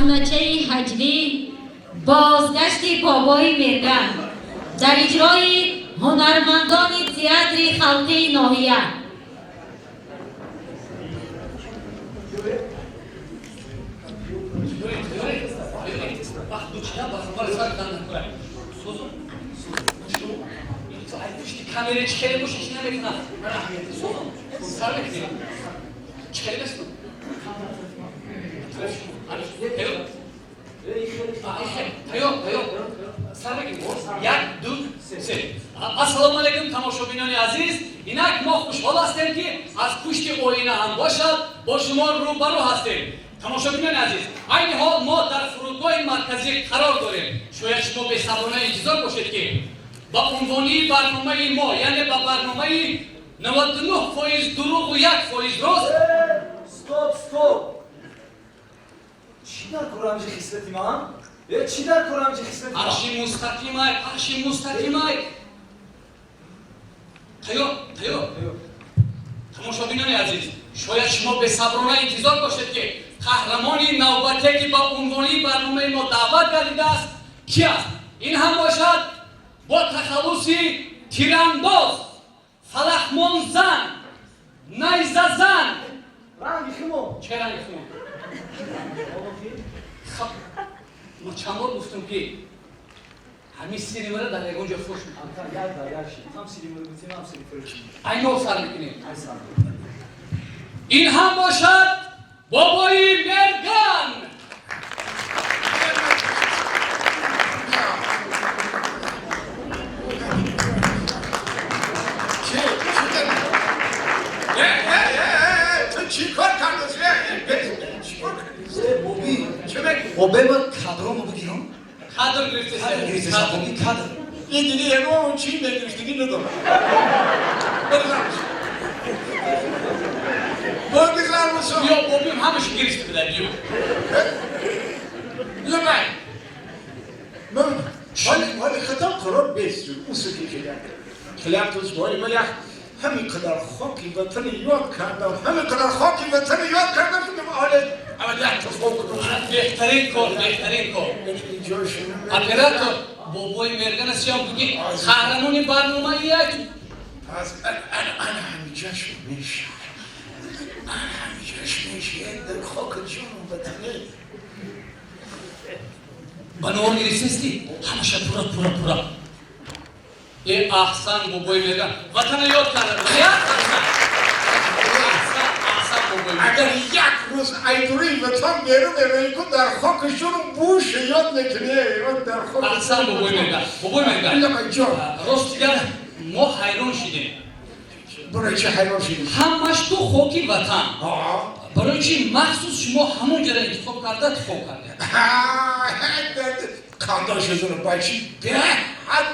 Саҳначаи ҳаҷвӣ бозгашти бобои Мерган дар иҷрои ҳунармандони театри халқии ноҳия. Камера чӣ хеле боши, чӣ намекунад? Сар мекунем. Чӣ хеле бесту? Тайёр, тайёр. Сар мекунем. Як, ду, се. Ассалому алайкум, тамошобинони азиз. Инак мо хушҳол ҳастем, ки аз пушти оина ҳам бошад, бо шумо рӯбарӯ ҳастем. Тамошобинони азиз, айни ҳол мо дар фурудгоҳи марказӣ қарор дорем. Шояд шумо бесаброна интизор бошед, ки ба унвони барномаи мо, яъне ба барномаи 99% дурӯғу 1% рост. Стоп, стоп! Чӣ дар корамҷи хислати ман? Э, чӣ дар корамҷи хислати ман? Пахши мустақимай, пахши мустақимай. Тайёр, тайёр. Тамошобинони азиз, шояд шумо бесаброна интизор бошед, ки қаҳрамони навбате, ки ба унвони барномаи мо даъват гардидааст, ки аст. Ин ҳам бошад бо тахаллуси тирандоз, фалахмонзан, найзазан. Ранги химо. Чӣ ранги химо? Мо чанд бор гуфтем, ки ҳамин сири мара дар ягон ҷо фош мекунем. Як дар як шид. Ҳам сири мургутим, ҳам сири фурӯшим. Айнол сар мекунем. Ай сар. Ин ҳам бошад бобои Мерган. چی؟ چی داری؟ اه، اه، اه، اه، تو چی کار کردی؟ چی کار کردی؟ Э, боби. چه بگی؟ Бобе, ма кадромо бигирам. Кадр гирифтеса. Кадр гирифтеса, боби, кадр. این دیگه یه چی نگرفتگی ندارم. بگذار. بگذار بسو. Биё, бобим ҳамаш гирифта буда, биё. لبن. من حال حال خطاب قرار بیست اون سکی خیلی خیلی تو من یک همین قدر خاکی وطن یاد کردم، همین قدر خاکی وطن یاد کردم که حال اول یک تصفیه کنم. Беҳтарин кор, беҳтарин кор. اینجا شنو. Оператор, бобои Мерган аст ё буги қаҳрамони барномаи як. از انا انا انا همینجاش میشه، انا همینجاش میشه در خاک جون وطنی. Ба навор гирифтести ҳамаша пура, пура, пура. Э, аҳсан, бобои Мерган ватана ёд карда. Як аҳсан, аҳсан, аҳсан, бобои Мерган. اگر یک روز ایدوری وطن بیرون می‌روی کن در خاک جون بوش یاد میکنی در خاک. Аҳсан, бобои Мерган, бобои Мерган. لبن جان. Рост дигар мо ҳайрон шидем. برای چه حیران شدی؟ Ҳамаш ту хоки ватан. آه. Барои чи махсус шумо ҳамон ҷара интихоб карда интихоб кардед? کانداش از اون بچی به حد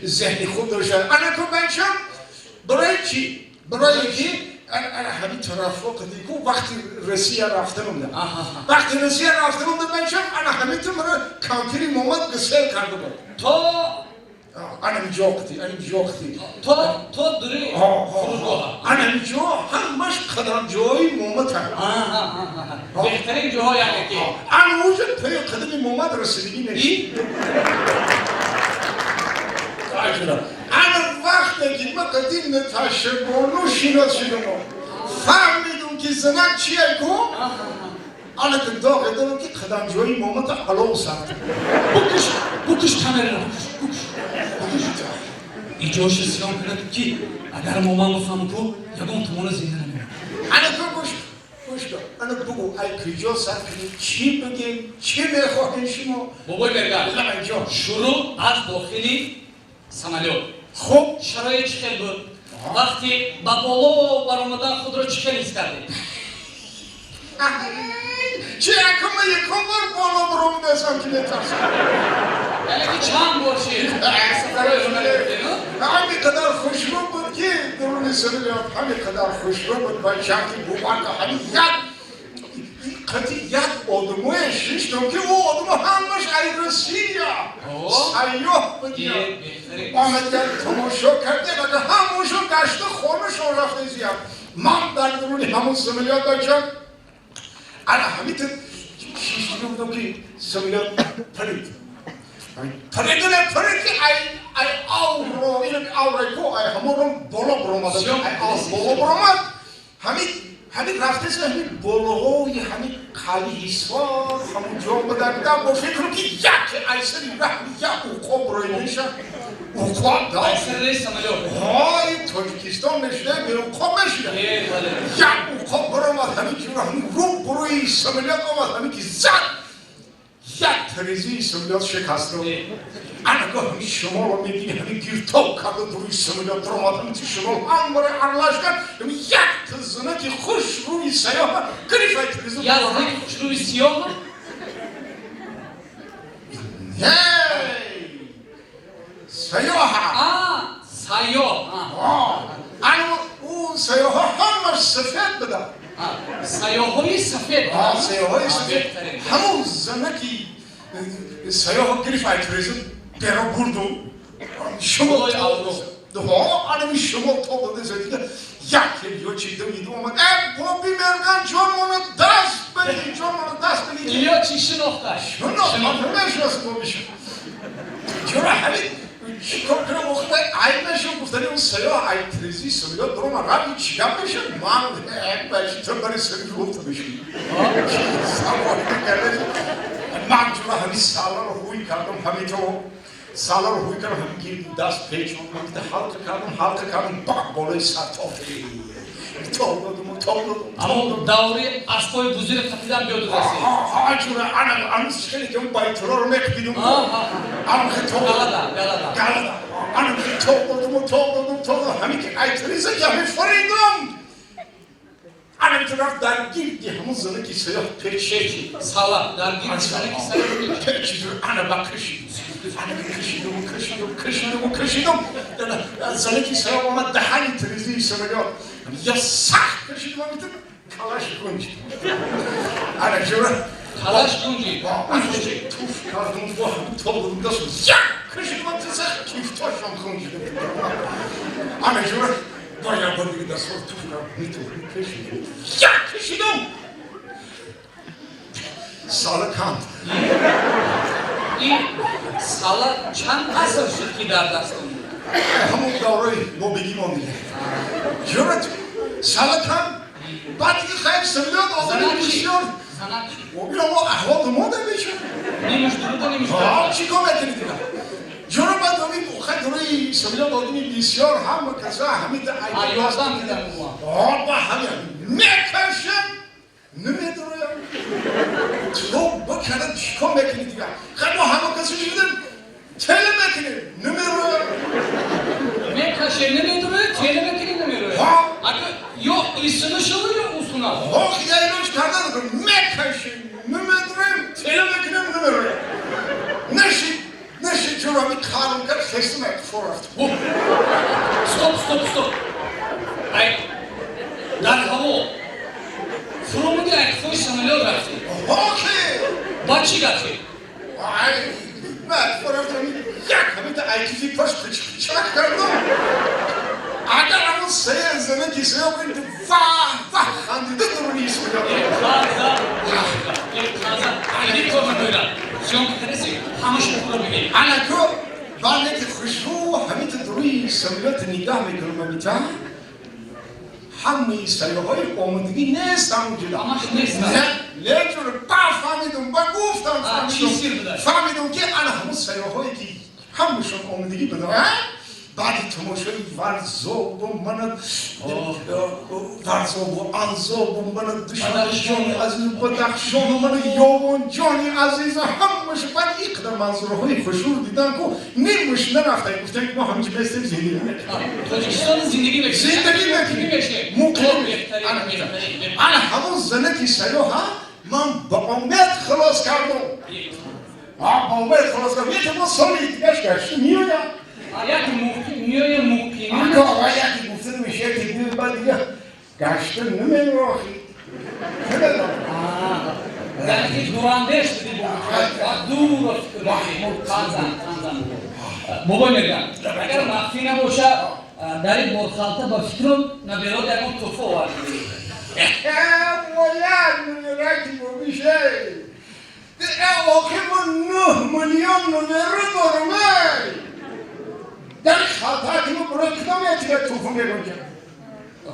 ذهنی خوب داشت. انا تو بچم برای چی؟ برای کی؟ انا انا همین توافق دیگه وقتی رسیه رفتم اونده. وقتی رسیه رفتم اونده بچم، انا همین تو مرا کامپیری محمد قصه کرده بود. То انا میجاقتی، انا میجاقتی. то дури фурудгоҳа. انا میجا همش قدم جایی محمد هم. Беҳтарин ҷоҳо, яъне ки. انا اونجا پی قدم محمد رسیدگی نشد. انا وقتی که من قدیم نتاشه بانو شناس شدم فهمیدم که زنک چیه کو، انا که داغ دارم که قدم جایی محمد علاو سرد. Букиш, букиш камераро, букиш, букиш, букиш. Иҷоша сиём кунад, ки агар моман бифаҳму ку, ягон тумона зинда намемонад. انا تو گوش گوش کن، انا بگو ای کجا سر کنی، چی بگیم، چی میخواهین شما؟ Бобои Мерган. لبن جان. Шурӯъ аз дохили самолёт. خب. Шароит чӣ хел буд? Вақте ба боло баромадан худро чӣ хел ҳис кардед? چه یکم یکم بار بالا برم دستم که میترسم. Яъне ки чанд бор шид сафарҳои ҳунари будену? همین قدر خوشرو بود که درون سریات همین قدر خوشرو بود بچه که بومن همین یک قطعی یک آدموی شیشتم که او آدمو همش ای رسیه سیاه بود. Беҳтарин. آمدن تماشا کرده و همونشون گشت خونشون رفته زیاد. من در درون همون سملیات بچم انا همین Шишти будам ки самолёт парид. Париду не парид ки ай авро, ин авро ку ай ҳамон боло баромад. Ай ав боло баромад. Ҳамин рафтест, ҳамин болоҳои ҳамин қалъаи Ҳисор, ҳамон ҷо будагда бо фикру ки як ай сари раҳ як уқоб рои меша. Уқоб да. Ай сари самолёт. Ҳои Тоҷикистон мешуда, беуқоб мешуда. Э, бале. Як уқоб баромад, ҳамин ки ҳамин рӯ буруи самолёт омад, ҳамин ки зад. Як тарезии самолёт шикасту. Анаго ҳамин шуморо мебини, ҳамин гиртоб карда дуруи самолёт даромад, ҳамин ти шумол ҳамаро аралаш кард, ҳамин як занаки хуш рӯи сиёҳа гирифт ай тарези. Як занаки хушрӯи сиёҳ? Ҳей! Сиёҳа! А, сайёҳ. Ана ӯ сиёҳа ҳамаш сафед буда. Сайёҳҳои сафед. Сиёҳҳои сафед. Ҳамон занаки сиёҳа гирифт ай тарези беро бурду. Шумо Болои авро. Анами шумо то дода задида як лётчик давиду омад. Э, Боби Мерган, ҷонмона даст бигир, ҷонмона даст бигир. Лётчик шинохташ. Шинохт, ман намешиносам бобиша. Чаро ҳамин чикор кунам охир айб нашуд гуфтани он сиёҳ ай трези самолёт баромад рафт, чӣ гап мешуд? Ман бачи ту бари сари гуфта мешуд. Савол карда. Ман чура ҳамин саларо ҳуй кардам, ҳамин то саларо ҳуй кардам, ҳамин гирду даст печондам, ҳалқа кардам, ҳалқа кардам, бак болои сар тоб додам, тоб додам. Аммо даври аспои бузург қапидан биёду расид. Ҳа, чура ана ана хеле ки он байтуроро меқидидум. Ана хе тоб. Галада, галада. Галада. Ана хе тоб додам, тоб додам, тоб додам, ҳамин ки айтриза ки ҳамин фаридам. Ана ту рафт дар гирди ҳамон занаки сиёҳ печид. Сала, дар гирди занаки сиёҳ печид. Печид, ана ба кашид. Ана кашидум, кашидум, кашидум, кашидум. Занаки сиёҳ омад даҳани трезии самолёт. Я сахт кашидум, ҳамин калаш гунҷид. Ана ҷура Калаш гунҷид. Туф кардум, бо ҳамин тоб додум, дасту як кашидум, ҳамин сахт кифтошам гунҷид. Ана ҷура бо як бор дига дастҳоро туф кардум, миту кашидум, як кашидум. Сала канд. Ин сала чанд аср шуд ки дар дастон буд? Ҳамон давраи бобигимон дига. Ҷура сала канд. Баъд дига хайр самолёт одами бисёр. Занак чӣ? Ино мо аҳволи мо да мешуд. Нимуш дуруда, нимуш. Чӣ кор мекунӣ дига? Ҷура баъд ҳамин хай дураи самолёт одами бисёр ҳама каса ҳамин Ёрдам кидан. Ба ҳамин мекашам, намедуроям. То бакана чӣ кор мекунӣ дига? Хай мо ҳама каса шудем, теле мекунем, намероям. Мекаше, намедурояд, теле мекунӣ, намерояд. Ака ё исуна шаву, ё усуна. Ҳо, я илоҷ карда надорам. Мекашем, намедуроем, теле мекунем, намероям. Нашид, нашид, ҷура ҳамин қарм кард, хестим, фор рафт. Стоп, стоп, стоп. Ай дар ҳаво фуромуди, ай қифои самолёт рафтӣ? Ҳо, ки. Баъд чӣ гап шид? Ай ман фор рафтам, як ҳамин ай кифи паш чак кардам. Агар ҳамон се занаки сиёҳ бинед, ваҳ ваҳ хандида дуруни самолёт. Таза, таза. Иди кор мекунад. Съёмка кадаси, ҳамаш пулро бибин. Анако баъд ки хушрӯ ҳамин дуруи самолёт нигоҳ мекунам, ҳамита ҳамаи сайёҳҳои омодагӣ нестам ҷуда. Ҳамаш нестам. Не, ҷура ба фаҳмидум, ба гуфтам. Чӣ сир будаш? Фаҳмидум ки ана ҳамон сайёҳҳое ки ҳамашон омодагӣ буданд, баъди тамошои Варзобу мана Варзобу Анзобу мана Душанбеҷони азизу Бадахшону мана Ёвонҷони азизу ҳамаш, баъд ин қадар манзураҳои хушрӯ дидан ку нимаш нарафта, гуфтем ки мо ҳаминҷо местем, зиндагӣ мекунем. Тоҷикистон зиндагӣ мекунем. Зиндагӣ мекунем. Муқим. Ана ҳамон занаки сайёҳа ман ба омед халос кардам, ба омед халос кардам. Яке мо соли дигаш гашти меоям. Як меоя муқим. Ака, яке гуфта меша, яке биё, баъд дига гашта намерохи. Яъне ки дурандеш будӣ, дур фикр. Қанзан, қанзан. Бобой мегӯям, агар махфӣ набоша, дар ин борхалта ба фикрам наберод ягон тӯҳфа овардӣ. Бояд набираки бобише. Охир ман 9 миллион нумера дорам, эй! Дар халтаки мо барои кудом якига туҳфа мегунҷам?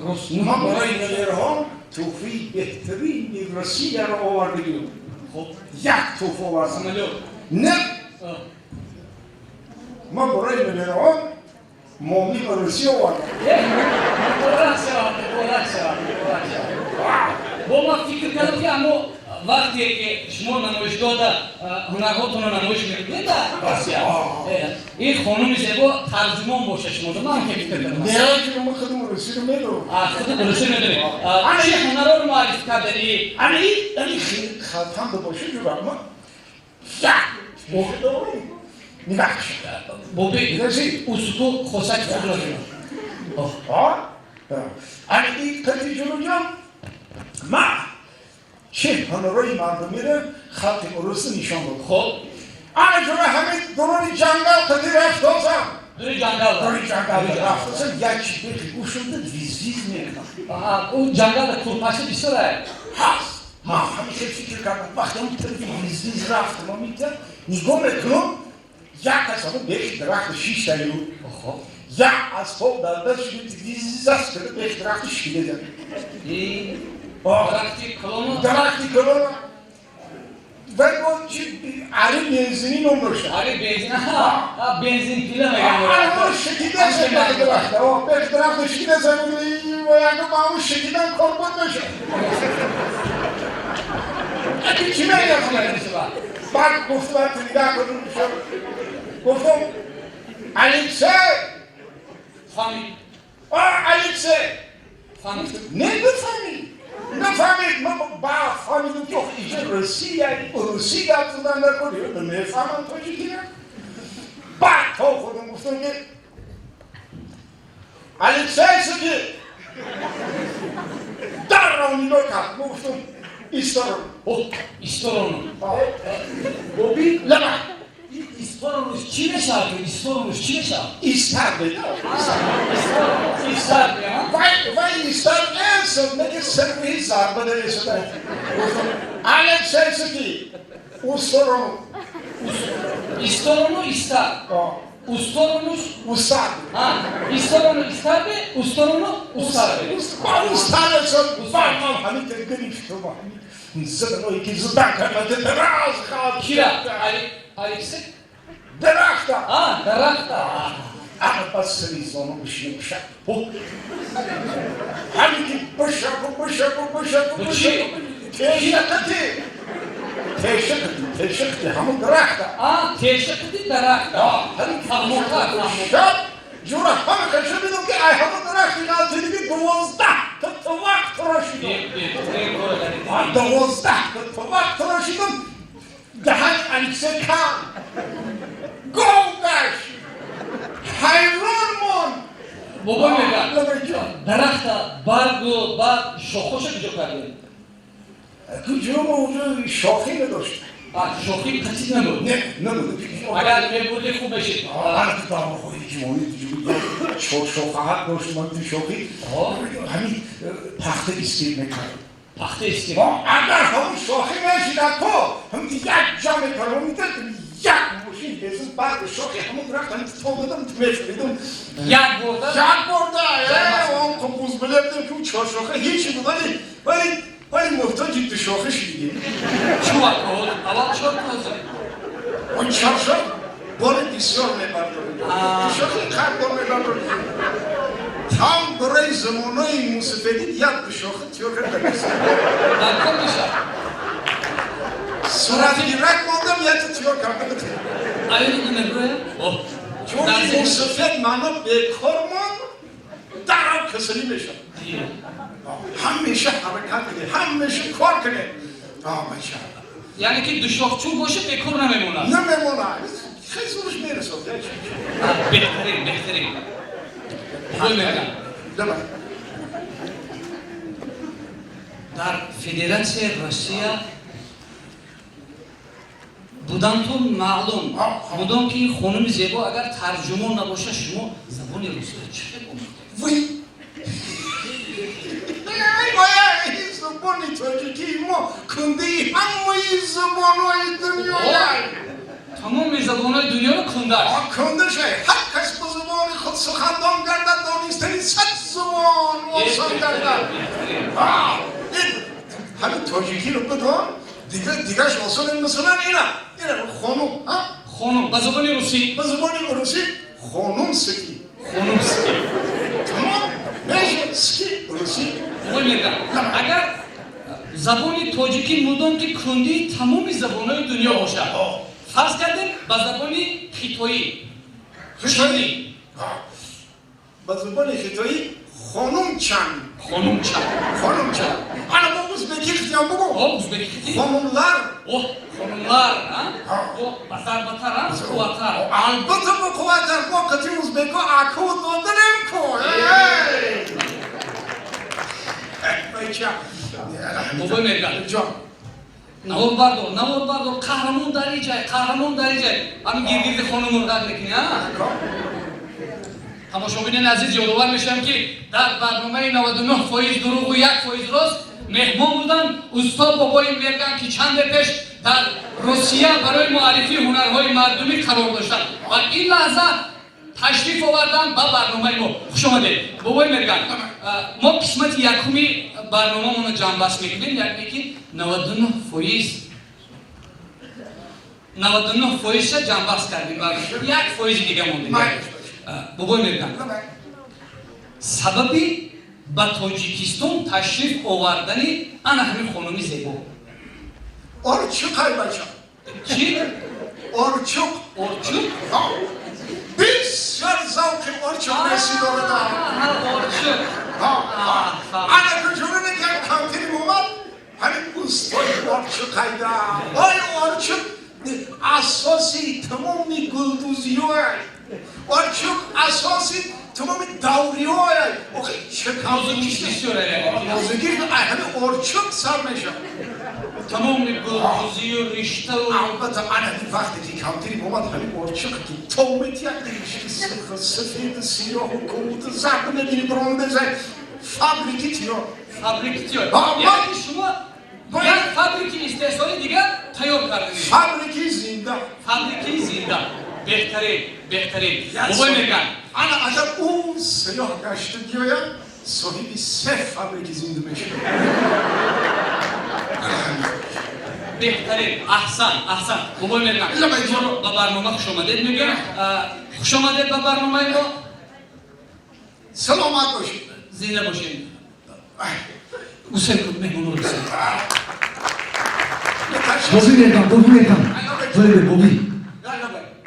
Рост. Ман барои нумераҳо туҳфаи беҳтарини Россияро овардагиам. Хуб. Як туҳфа овардам. Самолёт? Не, ман барои нумераҳо момӣ ба Русия овардам. Муборак шавад, муборак шавад, муборак шавад. Бо ман фикр кардам, ки аммо вақте ки шумо намоишгоҳда ҳунарҳотонро намоиш мекунед дар Россия, ин хонуми зебо тарҷумон боша шумо. Ман ки фикр кардам. Не, ки ман худам русиро медонам. Худи русӣ медонед. Чӣ ҳунарҳоро муаррифӣ кардед? Ани халтам боша, ҷура ман як туҳфа дорам. Нигоҳ. Боби. Дидаси? Усуку хосаки худро дорад. Ани қати ҷуруҷон, ман чӣ ҳунарҳои мардумиро халқи урусӣ нишон додам. Хуб. Ана ҷура ҳамин дуруни ҷангал қати рафтозам. Дури ҷангал. Дуруни ҷангал рафтозам, як чи бехи гӯшамда виз виз мекунам. Ӯ ҷангалда курпача бисёр ҳаст. Ман ҳамин хел фикр кардам. Вақте он тарафи виз виз рафтам, амита нигоҳ мекунам, як аз ҳамон бехи дарахти шиштаю як асбоб дар даст шуд, виз аст карда бехи дарахти шикида. Дарахти калону? Дарахти калона. Вай бо чи ари бензини ном дошта. Ари бензин, бензин пила. Мегӯям, шикида шуд бехи дарахта, бехи дарахта шикида шуд ва яго ба он шикидан корбод мешуд. Чӣ мегӯям? Баъд гуфт, баъд нигоҳ кунем, гуфтам: «Алексей!» Фаҳмид. Алексей! Фаҳмид. Не, бифаҳмид, нафаҳмид. Ман ба фаҳмидам, ки инҷа Россия, русӣ гап задан накун, намефаҳмам тоҷикиро. Баъд то худам гуфтам, ки Алексей ки дарро нигоҳ кард. Мо гуфтам: «Исторон». Исторону. Боби. Лаба. Исторонуш чӣ мешавад? Исторонуш чӣ мешавад? Истар беда. Истар. Вай, вай истар эсад, неки сарви зарба наресада. Гуфтам: «Алексей ки усторону». Исторону истар. Усторонуш. Устар. Исторону истарбе, усторону устарбе. Устар эсад. Баъд ман ҳамин гирифтам, ҳамин заданое ки задан карда дараз хат. Кира Алексей? Дарахта. Дарахта. Ана бас сари зону бишинем, шак. Ҳамин ки бишаку, бишаку, бишаку, бишаку. Теша қати. Теша қати, теша қати, ҳамон дарахта. Теша қати дарахта. Ҳамин Фаҳмотар, фаҳмотар. Шаб ҷура ҳама хаша бидум, ки ай ҳамон дарахти ғалтиниги 12 та тувақ тарошидум. 12 та тувақ тарошидум. Даҳани Алексей кан. Гов гашт. Ҳайрон монд. Бобо мегӯяд. Лабаҷон. Дарахта баргу баъд шохоша куҷо кардем? Куҷо, мо уҷо шохӣ надошт. Шохи қатид набуд? Не, набуд. Агар мебурди, хуб мешид. Ана дарвоҳои ҷимони чор шохаҳат дошт, ман ду шохи. Ҳамин пахта истир мекард. Пахта истир. Агар ҳамон шохӣ мешидад, то ҳамин як ҷо мекардам, як мошин безун барг шохи ҳамон дарахт ҳамин то дадам, мефиридум. Як борда? Як борда. Он қубуз билебдем, ки чор шоха ҳечи буд, вале муҳтоҷи ду шоха шудем. Чор коз аввал, чор коз. Он чор шох бори бисёр мебардорид, ду шохи қад бор мебардорид. Там барои замонаи мусафедӣ як ду шоха тиёр карда. Дар кор мешавад. Суратгирак мондам, якта тиёр карда битем. Аёни намебуроям. Чунки мусафед маъно бекор монд, дарав касалӣ мешавад. Ҳамеша ҳаракат кунед, ҳамеша кор кунед. Яъне ки душохчӯ боша, бекор намемонад. Намемонад, хеле зурш мерасад. Беҳтарин, беҳтарин. Бобой мегӯям. Давай. Дар Федератсияи Россия будантон маълум будом, ки хонуми зебо агар тарҷумон набошад, шумо забони русиро чӣ хел омӯхтед? Вай, вай, забони тоҷикии мо. мо кундаи ҳамаи забонҳои дунёяй. Тамоми забонҳои дунёро кундааш. Кундашай. Ҳар кас ба забони худ сухандон гардад, донистани 100 забон осон гардад. Ҳамин тоҷикиро бидон, дигаш осон. Масалан, ина хонум. Хонум ба забони русӣ? Ба забони русӣ хонумский. Хонумский. Тамом меша ский русӣ. Бобои Мерган, агар забони тоҷикӣ мудом ки кундаи тамоми забонҳои дунё бошад, фарз кардем, ба забони хитоӣ? Хитоӣ, ба забони хитоӣ хонум чан. Хонум чан. Хонум чан. Ана бо узбекӣ хитиям бугу. О, узбекӣ хити. Хонумлар. О, хонумлар, о, зарбатар, қувваттар. Албатта, бо қувваттар. Мо қати узбеко аку доданем ку. Бача. Бобои Мерган. Ҷон. Навор бардор, навор бардор, қаҳрамон дар иҷай, қаҳрамон дар иҷай. Ҳамин гиргирди хонумон рад мекунӣ, а? Тамошобинони азиз, ёдовар мешавам, ки дар барномаи 99% дурӯғу 1% рост меҳмон буданд устод Бобои Мерган, ки чанде пеш дар Русия барои муаррифии ҳунарҳои мардумӣ қарор доштанд ва ин лаҳза ташриф оварданд ба барномаи мо. Хуш омадед, Бобои Мерган. Мо қисмати якуми барномамонро ҷамъбаст мекунем, яъне ки 99%, 99 фоизша ҷамъбаст кардем, 1 фоизи дига мондем. Бобои Мерган, сабаби ба Тоҷикистон ташриф овардани ана ҳамин хонуми зебо? Орчуқ ай, бача. Чӣ? Орчуқ. Орчуқ? Бисёр завқи орчуқ реси дорад. Орчуқ. Ана куҷоне ки камтирим омад, ҳамин устои орчуқ айда. Ой, орчуқ асоси тамоми гулдузиёй, орчуқ асоси тамоми давриёй. Охи, чӣ Нозукиш бисёр. Нозукиш ҳамин орчуқ сар мешавад. Тамоми гулдузию риштаву Албатта, ана вақте ки камтирим омад, ҳамин орчуқ ки томит як ришти сурху сафеду сиёҳу кабуду зард мебини, бромдезай фабрики тиёр. Фабрики тиёр. Яъне шумо як фабрики истеҳсоли дигар тайёр кардед. Фабрики зинда. Фабрики зинда, беҳтарин, беҳтарин, Бобои Мерган. Ана агар ӯ сиёҳ гашта биёяд, соҳиби се фабрики зинда мешавад. Беҳтарин, аҳсан, аҳсан, Бобои Мерган. Шуморо ба барнома хушомадед мегӯям, хушомадед ба барномаи мо. Саломат бошед. Зинда бошед. Гусел кун меҳмонро, гусел. Боби Мерган, Боби Мерган, Боби,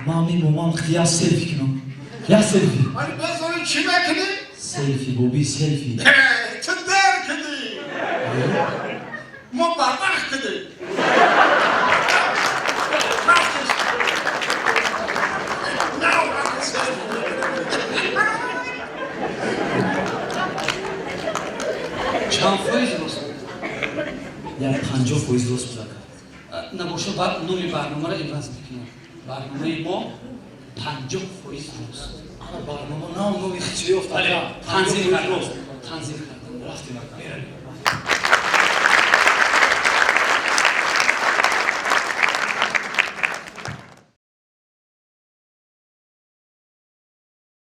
ман мемомам, я селфи кунам, я селфи. Ани бозори чӣ мекунӣ? Селфи, Боби, селфи. Ту дер кунӣ, мо барвақт кунем. Чанд фоиз рост? Як 50% рост буд. Набошад, номи барномаро иваз мекунем: барномаи мо 50% рост. Ана барнома нав номи хичи ёфт. Танзим кардам, танзим кардам. Рафтем. Меравем.